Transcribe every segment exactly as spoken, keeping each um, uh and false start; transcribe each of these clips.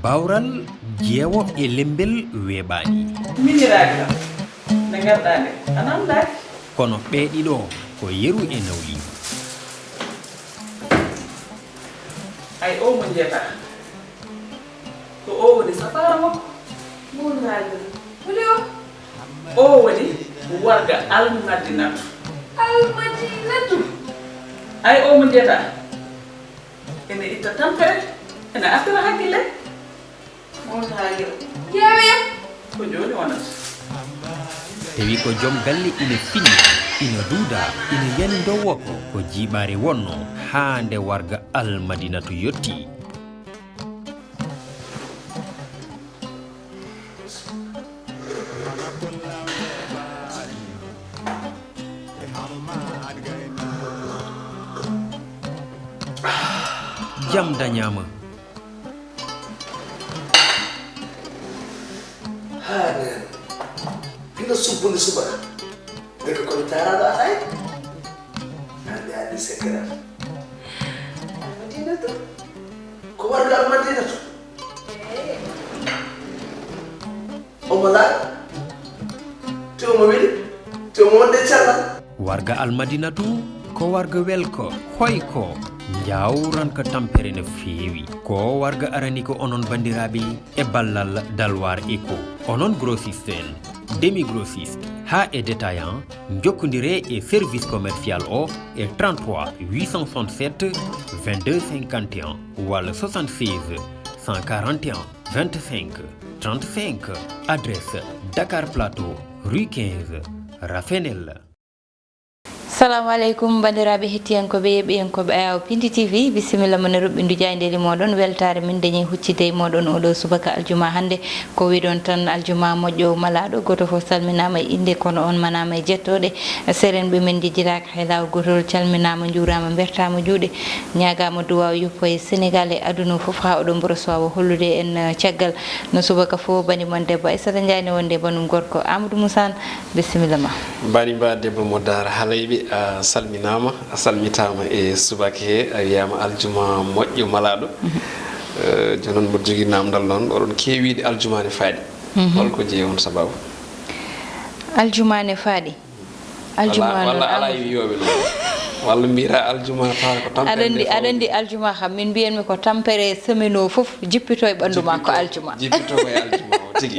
Bawral jeewo e lembel weeɓaani. Miñiraaɗi kam, nde ngarɗaa nde, a namdaaki. Kono ɓee ɗiɗo ko yeru e nawliigu. Ay, oo mo njeetaa, ko oo woni safaara makko. Mawlaajo, holi o? Oo woni warga Almadinatu. Almadinatu? Ay, oo mo njeetaa, ene itta tampere, ene artira hakkille. Mawlaajo, ƴeewoya ko jooni wonata. Tawi ko joom galle ina finna, ina duuda, ina yani ndowo ko, ko jiiɓaare wonno, haa nde warga Almadinatu yotti. Jam dañaama. Haa neen, hino subbude subaka. Ndeke ko mi taaraaɗo alaa e? Hannde addi sekkeram. Almadinatu. Ko warga Almadinatu. Omo laaɓi. Te omo weli. Te omo wonde cellal. Warga Almadinatu ko warga welko, hoyko, njawranka tampere no feewi. Ko warga arani ko onon banndiraaɓe e ballal Dalwar Eco. Onon grossiste en, demi grossiste, haa e détaillant, njokkondiree e service commercial o e trente-trois huit cent soixante-sept vingt-deux cinquante et un walla soixante-seize cent quarante et un vingt-cinq trente-cinq. Adresse Dakar Plateau, rue quinze, Rafenel. Salamu aleykum, banndiraaɓe hettiyankooɓe, yeɓiyankooɓe Ayaawo Pindi T V, bisimilla mon e ruɓɓindu jaayndeeli mooɗon. Weltaare min dañi huccitde e mooɗon oɗo subaka aljuma hannde. Ko wiɗon tan, aljuma moƴƴo malaaɗo, gooto fof salminaama e innde, kono on manaama e jettooɗe. Serenɓe men njejjitaaka hay laawol gootol, calminaama, njuuraama, mbertaama juuɗe, ñaagaama duwaaw yoppo e Senegaal e aduna o fof, haa oɗo mboros waawa hollude en, eh, caggal no subaka fof. Bani mon debbo Aissata Ndiaye ne wondi e banum gorko Amadou Moussa. Bisimilla ma. Bani mba debbo mo Daara Halayɓe, a salminaama, a salmitaama e subaka he, a wiyaama aljuma moƴƴo malaaɗo. Eh, jooni noon mboɗo jogii naamndal noon, oɗon keewi wiyde aljuma ne faaɗi. Hol ko jeyi on sabaabu? Aljuma ne faaɗi. Aljuma walla noon walla alaa e wiyooɓe noon. Walla mbiyataa aljuma tawa ko tampere aɗa anndi nde aɗa anndi aljuma kam min mbiyanmi ko tampere semaine o fof jippito e ɓanndu ma ko aljuma. Jippito ko e aljuma o tigi.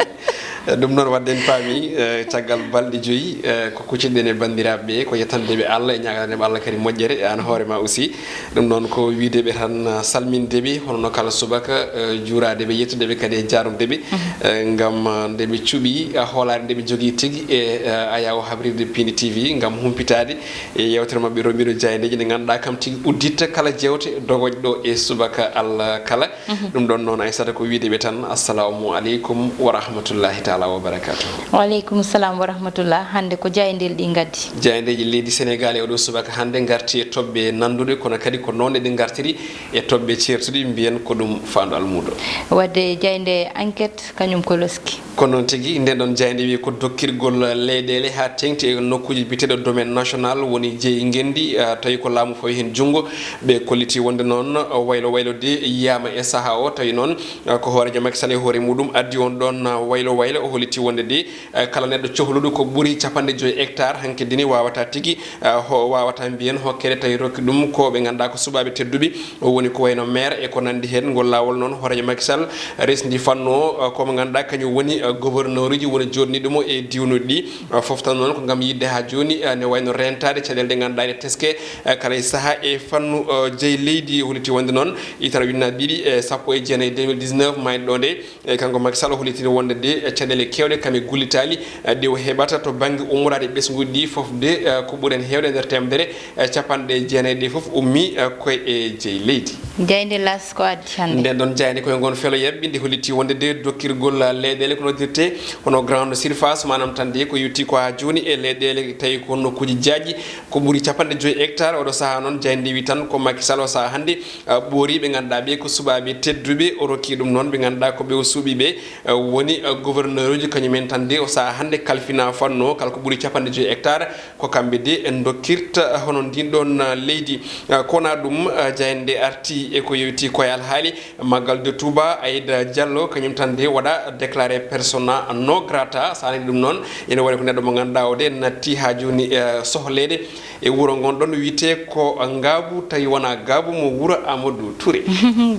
Eh, ɗum noon wadde en paami, eh, caggal balɗe joyi, eh, ko kuccinɗen e banndiraaɓe ɓe ko yettande ɓe Allah e ñaaganaade ɓe Allah kadi moƴƴere e aan hoore ma aussi. Ɗum noon ko wiyde ɓe tan, eh, salminde ɓe hono no kala subaka, eh, juuraade ɓe, yettude ɓe kadi e jaarnude ɓe, eh, ngam, eh, nde ɓe cuɓii, eh, hoolaare nde ɓe jogii tigi e, eh, Ayaawo habrirde Pindi T V ngam humpitaade e yeewtere maɓɓe rombiiɗo jaayndeeji nde ngannduɗaa kam tigi udditta kala jeewte dogoƴɗo e subaka Allah kala. Ɗum ɗoon noon Aissata ko wiyde ɓe tan, assalamu aleykum wa rahmatullahi taala wa barakatuh. Wa aleykum salam wa rahmatullah. Hannde ko jaayndeeli ɗi ngaddi? Jaayndeeji leydi Senegaal e oɗo subaka hannde ngarti e toɓɓe nannduɗe, kono kadi ko noon eɗi ngartiri e toɓɓe ceertuɗi, mbiyen ko ɗum faandu almuudo. Wadde jaaynde enquête kañum ko loski. Ko noon tigi, nden ɗon jaaynde wiyi ko dokkirgol leyɗeele haa teeŋti e nokkuuji biyeteeɗo domaine national woni jeyi ngenndi, ah, tawi ko laamu fawi heen junngo. Ɓe kolliti wonde noon, ah, waylo waylo de yiyaama e sahaa o, tawi noon, ah, ko hooreejo Macky Sall e hoore muɗum addi on ɗon, ah, waylo waylo. O holliti wonde de, ah, kala neɗɗo cohluɗo ko ɓuri capanɗe joyi hectare hanki dini waawata tigi, ah, ho-, waawata mbiyen hokkere tawi rokki ɗum ko ɓe ngannduɗaa ko suɓaaɓe tedduɓe. O woni ko wayno maire e ko nanndi heen. Ngol laawol noon, hooreejo Macky Sall resndi fannu o, eh, ko mo ngannduɗaa kañum woni, eh, gouverneur uji woni jooɗniiɗo mo e diwnuɗi ɗi, eh, fof tan noon ko ngam yiɗde haa jooni, eh, ne wayno rentaade caɗeele ɗe ngannduɗaa ene teske, eh, kala e sahaa e fannu, eh, jeyi leydi. Holliti wonde noon, hitaande ujunnaji ɗiɗi e sappo e jeenayi, deux mille dix-neuf, mayɗo ɗo nde, e kanko Macky Sall o hollitini wonde de, eh, caɗeele keewɗe kam e gullitaali, eh, ɗe o heɓata to bannge ummoraade ɓesnguuji ɗi fof de, eh, ko ɓuri heen heewde e nder teemedere, eh, capanɗe jeenayi ɗe fof ummii, eh, koye e jeyi leydi. Jaaynde Las ko addi hannde? Nden ɗon jaaynde koye ngon felo yaɓɓi, nde holliti wonde de dokkirgol, eh, leyɗeele ko noddirtee hono grande surface, maanaam tan de ko yowiti ko haa jooni e leyɗeele tawi ko nokkuuji jaajɗi, ko ɓuri capanɗe joyi hectare. Oɗo sahaa noon jaaynde wi tan ko Macky Sall o sahaa hannde, eh, ɓoori ɓe ngannduɗaa ɓe ko suɓaaɓe tedduɓe, o rokki ɗum noon ɓe ngannduɗaa ko ɓe o suɓii ɓe, eh, woni, eh, gouverneur Ɗoyruuji kañum en tan de o sahaa hannde kalfina fanno kala ko ɓuri capanɗe joyi hectare, ko kamɓe de en dokkirta hono ndin ɗon, uh, leydi. Uh, kona ɗum, uh, jayande arti e ko yewti koye alhaali Maggal de Touba, Aida Diallo kañum tan de waɗa déclaré persona non grata. Sanani ɗum noon, ene woni ko neɗɗo mo ngannduɗaa o de natti haa jooni, uh, sohleede e wuro ngon ɗon wiyetee ko Ngaabu, tawi wonaa Ngaabu, mo wuro Amadou Touré.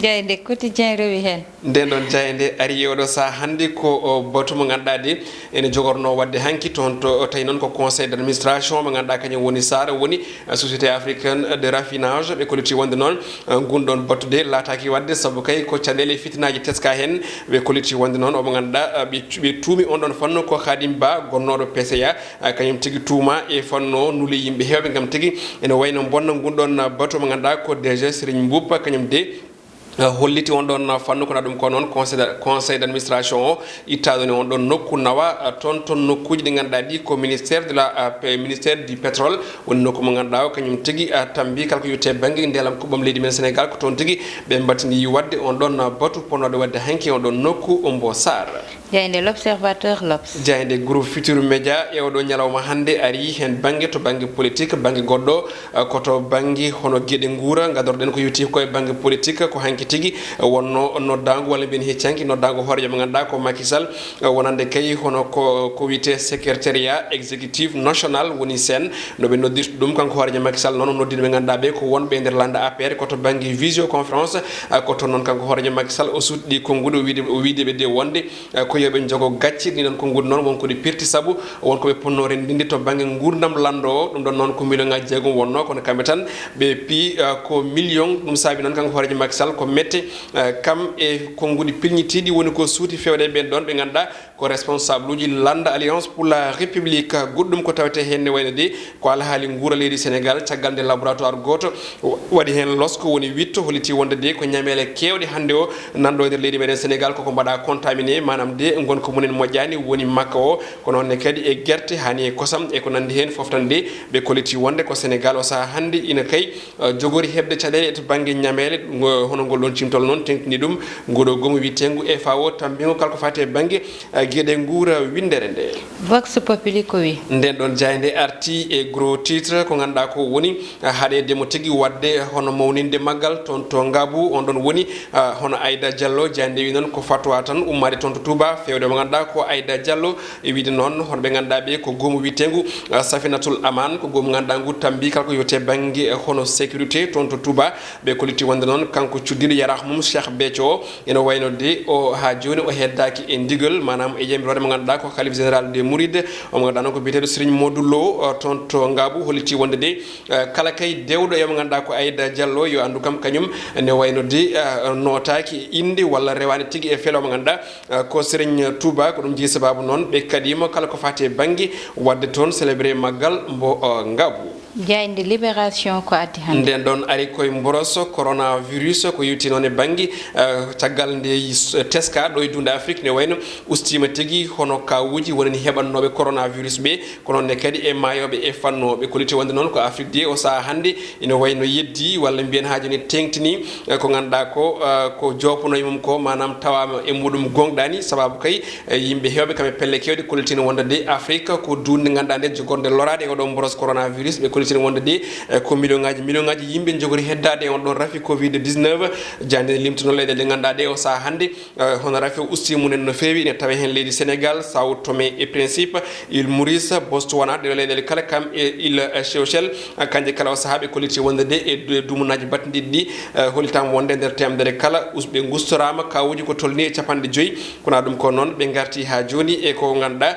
Jayande Quotidien rewi heen. Nden ɗon jayande ari e oɗo sahaa hannde ko o batu mo ngannduɗaa de ene jogorno waɗde hanki toon to tawi noon ko conseil d'administration mo ngannduɗaa kañum woni Sara woni, eh, société africaine de raffinage. Ɓe kolliti wonde noon, eh, ngun ɗon batu de laataaki waɗde sabu kay ko caɗeele fitinaaji teska heen. Ɓe kolliti wonde noon omo ngannduɗaa, eh, ɓe, ɓe tuumi on ɗon fanno ko Khadim Ba gonnooɗo P C A, eh, kañum tigi tuuma e fanno nuli yimɓe heewɓe ngam tigi ene wayno bonna ngun ɗon batu mo ngannduɗaa ko D G Serigne Mboup kañum de holliti on ɗon fannu. Kono ɗum ko noon conseil d', conseil d'administration o ittaɗo ni on ɗon nokku nawa, ah, toon, toon nokkuuji ɗi ngannduɗaa ɗi ko ministère de la, ah, pe-, ministère du pétrole woni nokku mo ngannduɗaa o kañum tigi, ah, tambi kala ko yewte bannge ndelam kuɓɓam leydi men Sénégal ko toon tigi ɓe mbattini waɗde on ɗon, ah, batu ponnoɗo waɗde hanki on ɗon nokku Ombo Sarr. Jayde L'Observateur, L'Obs. Jayde groupe Futur Média e oɗo ñalawma hannde ari heen bannge to bannge politique, bannge goɗɗo, eh, ko to bannge hono geɗe nguura, ngadorɗen ko yewti ko e bannge politique, ko hanki tigi, eh, wonno noddaango walla mbiyen hecci hanki noddaango hoorejo mo ngannduɗaa ko Macky Sall, eh, wonande kay hono ko, ko wiyetee secrétariat exécutif national woni sen, no ɓe noddirta ɗum, kanko hoorejo Macky Sall noon o noddino ɓe ngannduɗaa ɓe ko wonɓe e nder lannda A P R, ko to bannge visioconférence, eh, ko toon noon kanko hoorejo Macky Sall o suuɗi konguɗi o wiide, o wiide ɓe de wonde, eh, ko yo ɓe njogo gacce. Ɗin ɗon konguɗi noon won ko ɗi pirti sabu won ko ɓe ponno renndinde to bannge nguurndam lanndo o. Ɗum ɗon noon ko million ngaji jeegom wonno, kono kamɓe tan ɓe pii, eh, ko million. Ɗum saabi noon kanko hoorejo Macky Sall ko mette, eh, kam e konguɗi pilñitiiɗi woni ko suuti fewde e ɓen ɗon ɓe ngannduɗaa ko responsable uji lannda Alliance pour la République. Goɗɗum ko tawetee heen ne wayno de ko alhaali nguura leydi Sénégal, caggal nde laboratoire gooto wa-, waɗi heen losko woni witto, holliti wonde de ko ñameele keewɗe hannde o nanɗo e nder leydi meɗen Sénégal koko mbaɗa contaminé, maanaam de ngonka mumen moƴƴaani, woni makka o, ko noon ne kadi e gerte, hani e kosam e ko nanndi heen fof tan de ɓe kolliti wonde ko Sénégal o sahaa hannde ina kay, eh, jogori heɓde caɗeele to bannge ñameele, ngo-, hono ngol ɗon cimtol noon teŋtini ɗum, nguɗo goomu wiyeteengu F A O tammbingo kala ko faati e bannge eh, geɗe nguura winndere nde. Vox Populi ko wi? Nden ɗon jaaynde arti e gros titre ko ngannduɗaa ko woni, eh, haɗeede mo tigi waɗde hono mawninde maggal toon to Ngaabu. On ɗon woni, eh, hono Aida Diallo, jaaynde wi noon ko fatwa tan ummaade toon to Touba, fewde mo ngannduɗaa ko Aida Diallo, e wiide noon hono ɓe ngannduɗaa ɓe ko goomu wiyeteengu, eh, Safinatul Aman, ko goomu ngannduɗaa ngu tambi kala ko yewte bannge, eh, hono sécurité toon to Touba. Ɓe kolliti wonde noon kanko cuddiiɗo yaraax mum Cheikh Béthio o, ene wayno de o haa jooni o heddaaki e ndigal, maanaam e yamiroore mo ngannduɗaa ko Khalife Général des Mourides, o mo ngannduɗaa noon ko biyeteeɗo Serigne Modou Lo, o, toon to Ngaabu, holliti wonde de, eh, kala kay dewɗo e mo ngannduɗaa ko Aida Diallo yo anndu kam kañum ne wayno de, eh, nootaaki e innde walla rewaani tigi e felo mo ngannduɗaa, eh, ko Serigne Touba. Ko ɗum jeyi sababu noon ɓe kaɗiima kala ko faati e bannge waɗde toon célébré maggal mbo, eh, Ngaabu. Jaaynde Libération ko addi hannde? Nden ɗon ari koye mboros coronavirus ko yewti noon e bannge, eh, caggal nde s-, teska ɗo e duunde Afrique ne wayno ustiima tigi hono kaawuuji wonani heɓannooɓe coronavirus ɓe, ko noon ne kadi e maayooɓe e fannooɓe. Kolliti wonde noon ko Afrique de o sahaa hannde ina wayno yeddi walla mbiyen haa jooni teeŋtini, eh, ko ngannduɗaa ko, eh, ko joopanoo e mum ko, maanaam tawaama e muɗum goongɗaani, sababu kay, e yimɓe heewɓe kam e pelle keewɗe kollitina wonde de Afrique ko duunde ngannduɗaa nde jogorde loraade e oɗo mboros coronavirus. Ɓe kollitina wonde de, e ko million ngaji, million ngaji yimɓe njogori heddaade e on ɗon rafi covid dix-neuf. Jaaynde nde limtuno leyɗeele ɗe ngannduɗaa ɗe o sahaa hannde, e, hono rafi o usti mumen no feewi, ene tawe heen leydi Sénégal, Sao Tomé et Principe, Île Maurice, Botswana, ɗe leyɗeele kala kam e Île, e, Seychelles, e, kanje kala o sahaa ɓe kolliti wonde de e du-, dumunaaji battindiɗi ɗi, e, hollitaama wonde nder teemedere kala us-, ɓe ngustoraama kaawuuji ko tolnii e capanɗe joyi. Kono ɗum ko noon, ɓe ngarti haa jooni e ko ngannduɗaa,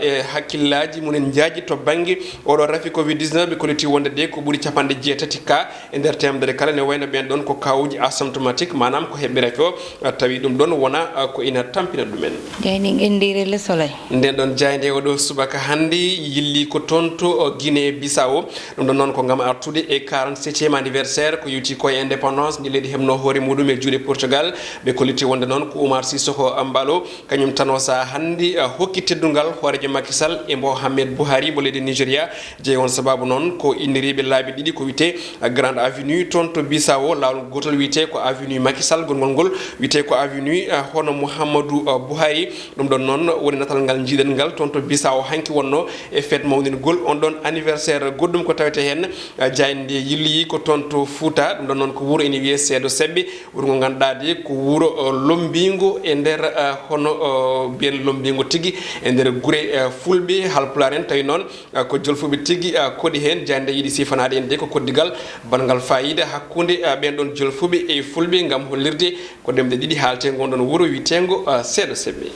eh, e hakkillaaji mumen njaaji to bannge oɗo rafi covid dix-neuf, ɓe kolliti wonde de ko ɓuri capanɗe jeetati ka e nder teemedere kala, ne wayno ɓeen ɗoon ko kaawuuji asymptomatique, maanaam ko heɓɓe rafi o, eh, tawi ɗum ɗoon wona, eh, ko ina tampina ɗumen. Jayni ngenndiire Le Soleil. Nden ɗoon jaaynde oɗo subaka hannde yilli ko toon to, eh, Guinée Bissau. Ɗum ɗoon noon ko ngam artude e quarante-septième anniversaire ko yewti ko e indépendance ndi leydi heɓno hoore muɗum e juuɗe Portugal. Ɓe kolliti wonde noon ko Oumar Sissoko Embaló, kañum tan o sahaa hannde, eh, hokki teddungal hooreejo Macky Sall e Mohamed Buhari mo leydi Nigeria. Jeyi on sababu noon ko inniriiɓe laabi ɗiɗi, ko wiyetee, uh, Grande Avenue, toon to Bissau, laawol gootol wiyetee ko Avenue Macky Sall, gonngol ngol wiyetee ko Avenue, uh, hono Mouhamadou, uh, Buhari. Ɗum ɗoon noon woni natal ngal njiiɗen ngal toon to Bissau hanki wonnoo e fête mawningol on ɗoon anniversaire. Goɗɗum ko tawetee heen, uh, jaaynde yilloyi ko toon to Fouta, ɗum ɗoon noon ko wuro ene wiyee Seedo Seɓɓe, wuro ngo ngannduɗaa de ko wuro, uh, lommbiingo e nder, uh, hono, uh, mbiyen lommbiingo tigi e nder gure, uh, fulɓe, halpulaar en, tawi noon, uh, ko jolfuɓe tigi, uh, koɗi heen. Jaaynde yiɗi sifanaade en de ko koɗdigal banngal faayiida hakkunde, uh, ɓeen ɗoon jolfuɓe e fulɓe ngam hollirde ko ɗemɗe ɗiɗi haaletee ngoon ɗoon wuro wiyeteengo, uh, Seedo Seɓɓe.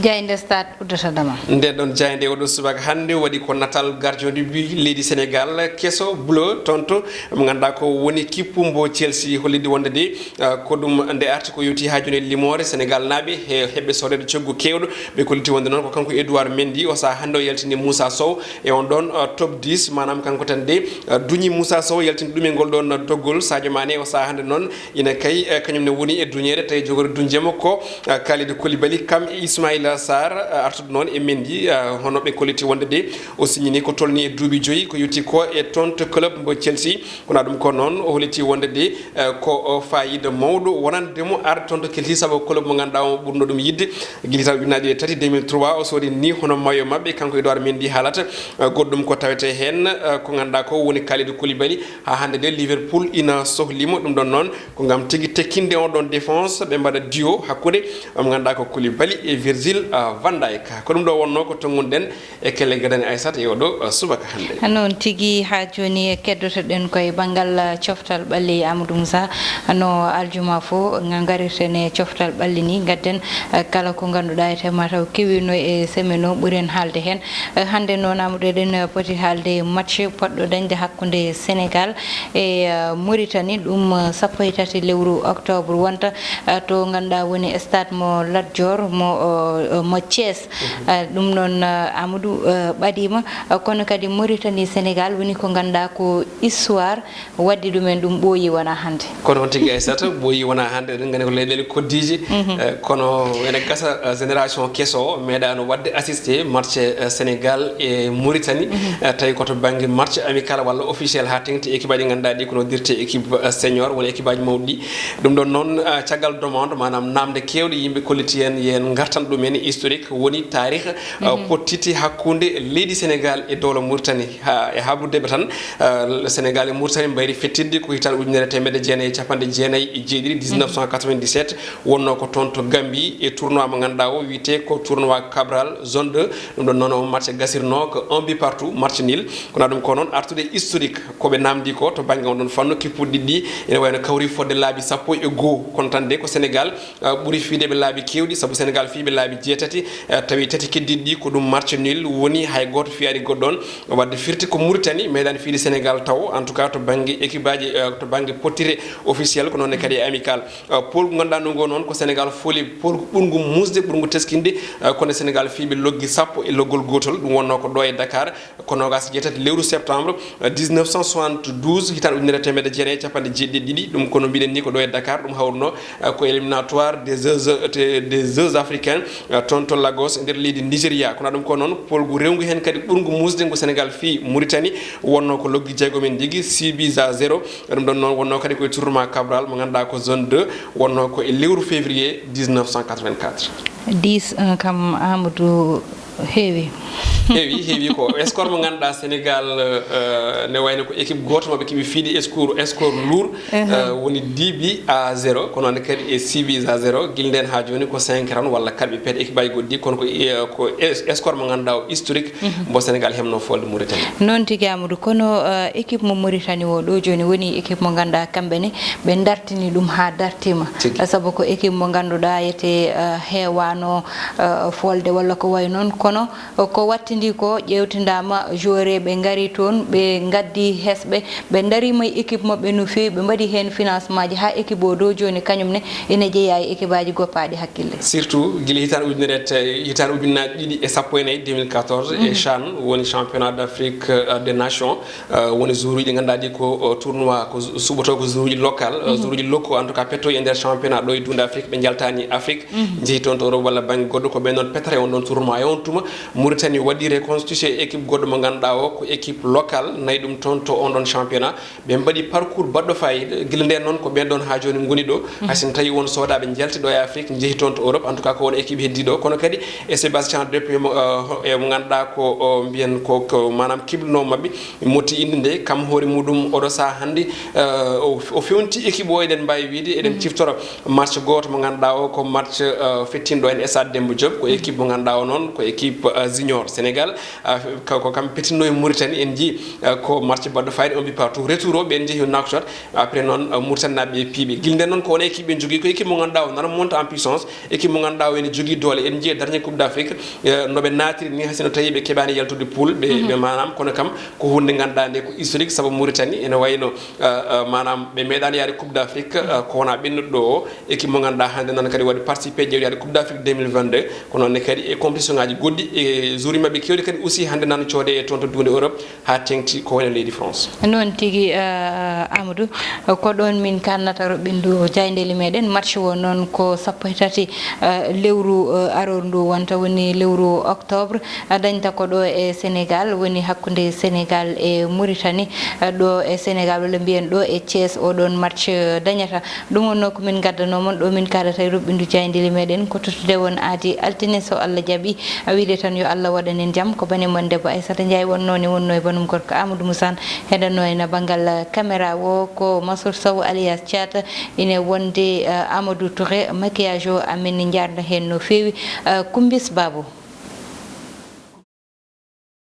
Jaaynde Stade uddata damal. Ndeen ɗoon jaaynde oɗo subaka hannde waɗi ko natal gardien de but leydi Sénégal keso bleu toon to mo ngannduɗaa ko woni kippu mbo Chelsea hollirde wonde de, uh, ko ɗum nde arti ko yowti haa jooni e limoore Sénégal naaɓe he heɓɓe sooreede coggu keewɗo. Ɓe kolliti wonde noon ko kanko Edouard Mendy o sahaa hannde o yaltini Moussa Sow e on ɗoon, uh, top dix, maanaam kanko tan de, uh, duñi Moussa Sow yaltini ɗum e ngol ɗoon doggol. Sadio Mané o sahaa hannde noon ina kay, uh, kañum ne woni e duñeede tawi jogori duñde mo ko, uh, Kalidou Koulibaly kam e Ismaïla Sarr, uh, artude noon e Mendy, uh, hono ɓe kolliti wonde de o signini ko tolni e duuɓi joyi ko yowti ko e toon to club mbo Chelsea. Kono ɗum ko noon o holliti wonde de, eh, ko o faayiida mawɗo wonande mo arde toon to Chelsea sabu club mo ngannduɗaa o ɓurno ɗum yiɗde. Gila hitaande ujunnaji ɗiɗi e tati, deux mille trois, o soodi ni hono mayo maɓɓe kanko Edouard Mendy haalata. Eh, goɗɗum ko tawetee heen, eh, ko ngannduɗaa ko woni Kalidou Koulibaly. Haa hannde de Liverpool ina sohli mo. Ɗum ɗoon noon ko ngam tigi tekkinde on ɗoon défense ɓe mbaɗa duo hakkunde mo ngannduɗaa ko Koulibaly e Virgil, eh, van Dijk. Ko ɗum ɗo wonnoo ko tonngunoɗen e kelle gadane Aissata e oɗo, uh, subaka hannde. Noon tigi, haa jooni keddoto-ɗen ko e banngal, uh, coftal ɓalli Amadou Moussa. No aljuma fof, nga ngarirten e coftal ɓalli ni, ngadden, uh, kala ko ngannduɗaa ete mataw kewiino e semaine o, ɓuren haalde heen. Uh, hannde noon, Amadou, eɗen, uh, poti haalde match poɗɗo dañde hakkunde Sénégal e, uh, Mauritanie, ɗum, uh, sappo e tati lewru octobre wonta, uh, to ngannduɗaa woni stade mo Lat Dior mo, uh, uh, mo Thiès. Eh, ɗum noon, eh, Amadou, eh, ɓadiima, eh, kono kadi Mauritanie Sénégal woni ko ngannduɗaa ko histoire waddi ɗumen, ɗum ɓooyi wonaa hannde. Kono on tigi Aissata, ɓooyi wonaa hannde, eɗen nganndi ko leyɗeele koddiiji, eh, kono ene gasa, eh, génération keso o meeɗaano waɗde assisté match, eh, Sénégal e Mauritanie, eh, tawi ko to bannge match amical walla officiel haa teŋti équipe aji ngannduɗaa ɗi ko noddirte équipe, eh, senior woni équipe aji mawɗi ɗi. Ɗum ɗoon noon, ah, caggal demande, maanaam naamnde keewɗe yimɓe kolliti heen, yen ngartan ɗum heen e historique, woni taarih, ah, pottiti hakkunde leydi Sénégal e dowla Mauritanie. Ha, e haaɓrude ɓe tan, ah, Sénégal e Mauritanie mbayri fettidde ko hitaande ujunere e teemedde jeenayi e capanɗe jeenayi e jeeɗiɗi, dix-neuf cent quatre-vingt-dix-sept, wonnoo ko toon to Gambie e tournoi mo ngannduɗaa o wiyetee ko tournoi Cabral zone deux. Ɗum ɗoon noon o match gasirnoo ko un but partout, match nul. Kono ɗum ko noon artude historique. Ko ɓe naamndi ko to bannge on ɗon fannu, kippuɗi ɗiɗi ɗi ene wayno kawri fodde laabi sappo e goo. Kono tan de ko Sénégal, ah, ɓuri fiideɓe laabi keewɗi, sabu Sénégal fiiɓe laabi jeetati, ah, tawi tati keddiiɗi ɗi ko ɗum match nul woni, hay gooto fiyaani goɗɗo on. Wadde firti ko Mauritanie meeɗaani fiide Sénégal taw, en tout cas to bannge équipe aji, ah, to bannge pottire officiel, ko noon ne kadi e amical. Ah, pool ko ngannduɗaa ndu ngo noon ko Sénégal fooli pool ko ɓurngu muusde, ɓurngu teskinde, ah, kono Sénégal fiiɓe loggi sappo e loggol gootol, ɗum wonnoo ko ɗo e Dakar. Ko noogaas e jeetati lewru septembre, eh, dix-neuf cent soixante-douze, hitaande ujunere e teemedde jeenayi e capanɗe jeeɗiɗi e ɗiɗi. Ɗum ko no mbiɗen ni ko ɗo e Dakar, ɗum hawruno, eh, ko éliminatoire des Jeux, eh, des Jeux africains, eh, toon to Lagos e nder leydi Nigeria. Kono ɗum ko noon, pool ngu rewngu heen kadi ɓurngu muusde ngu Sénégal fii Mauritanie, wonnoo ko loggi jeegom en ndigi, six buts à zéro. Ɗum ɗoon noon wonnoo kadi ko e tournoi Cabral mo ngannduɗaa ko zone deux, wonnoo ko e lewru février dix-neuf cent quatre-vingt-quatre. Dix un kam, Amadou, heewi. Heewi, heewi ko score mo ngannduɗaa Sénégal, eh, ne wayno ko équipe gooto maɓɓe keɓi fiide score, score lourd, eh, woni dix buts à zéro, kono noon kadi e six buts à zéro, gila ndeen haa jooni ko cinq tan walla quatre ɓe pet équipe aji goɗɗi, kono ko, eh, ko es-, score mo ngannduɗaa o historique, mbo Sénégal heɓno foolde Mauritanie. Noon tigi, Amadou, kono, eh, équipe mo Mauritanie o ɗo jooni woni équipe mo ngannduɗaa kamɓe ne ɓe dartini ɗum haa dartiima. Tigi. Sabu ko équipe mo ngannduɗaa etee, eh, heewaano, eh, foolde walla ko wayi noon, kono ko wattindi ko ƴeewtindaama, joueur ɓe ngari toon, ɓe ngaddi hesɓe, ɓe ndariima e équipe maɓɓe no feewi, ɓe mbaɗi heen financement ji haa équipe o ɗo jooni kañum ne ene jeyaa e équipe aji goppaaɗi hakkille. Surtout gila hitaande ujunere te-, hitaande ujunnaaji ɗiɗi e sappo e nayi, deux mille quatorze, e CHAN, woni championnat d'Afrique, euh, des nations, euh, woni joueuruuji ɗi ngannduɗaa ɗi ko, euh, tournoi ko su-, suɓotoo ko joueuruuji local, euh, joueuruuji locaux, en tout cas pettoyi e nder championnat ɗo e duunde Afrique, ɓe njaltaani Afrique, njehi toon to Europe walla bannge goɗɗo, ko ɓeen noon pettata e on ɗoon tournoi. E on tuma, Mauritanie waɗi reconstitué équipe goɗɗo mo ngannduɗaa o ko équipe locale, nayi ɗum toon to on ɗon championnat. Ɓe mbaɗi parcours baɗɗo fayida. Gila ndeen noon ko ɓeen ɗoon haa jooni ngoni ɗo. Hay so tawii won soodaaɓe njalti ɗo e Afrique, njehi toon to Europe, en tout cas ko won équipe heddiiɗo. Kono kadi e Sébastien Depp e mo, eh, e mo ngannduɗaa ko, o, mbiyen ko, ko maanaam kiblunoo maɓɓe, motti innde nde, kam hoore muɗum oɗo sahaa hannde, eh, o, o fewnti équipe o, eɗen mbaawi wiyde, eɗen ciftora match gooto mo ngannduɗaa o ko match, eh, fettinɗo en e Stade Demba Diop, ko équipe mo ngannduɗaa o noon ko équipe, eh, junior Sénégal. Ah, ko, ko kam petinno e Mauritanie, en njii, ah, ko match baɗɗo fayida, on mbi partout. Retour o, ɓen njehi Nouakchott, après noon, ah, Mauritanie naaɓe e piiɓe. Gila nden noon, ko on équipe ɓe njogii, ko équipe mo ngannduɗaa o nana monta en puissance, équipe mo ngannduɗaa o ene jogii doole. En njii e dernier Coupe d'Afrique, eh, no ɓe naatiri ni, hay sinno tawi ɓe keɓaani yaltude poule, ɓe, ɓe maanaam, kono kam ko hunde ngannduɗaa nde ko historique, sabu Mauritanie ene wayno, ah, ah, maanaam ɓe meeɗaani yaade Coupe d'Afrique, ah, ko wona ɓennuɗo ɗo o, équipe mo ngannduɗaa hannde noon kadi waɗi participé ƴeewde yaade Coupe d'Afrique deux mille vingt-deux, ko noon ne kadi e compétition ngaji goɗɗi, e joueur maɓɓe kewɗi kadi aussi hannde nana coode e toon to duunde Europe, haa teŋti ko wayno leydi France. Noon tigi, eh, Amadou, ko ɗoon min kannata roɓɓindu jaayndeeli meɗen. Match o noon ko sappo e tati, eh, lewru, eh, aroru ndu wonta, woni lewru octobre, eh, dañta ko ɗo e Sénégal, woni hakkunde Sénégal e Mauritanie, eh, ɗo e Sénégal, walla mbiyen ɗo e Thiès, o ɗoon match, eh, dañata. Ɗum wonnoo ko min ngaddanoo mon ɗo, min kaadata e roɓɓindu jaayndeeli meɗen, ko tottude won aadi altine, so Allah jaɓi. A wiide tan yo Allah waɗan en jam. Ko bane mon debbo Aissata Ndiaye wonnoo ne, wonnoo e banum gorko Amadou Moussane, heɗannoo en banngal caméra o. Ko Mansour Sow alias Thiat ine wonde, eh, Amadou Touré, maquillage o amin njaarda heen no feewi. Eh, Kumbis Babou.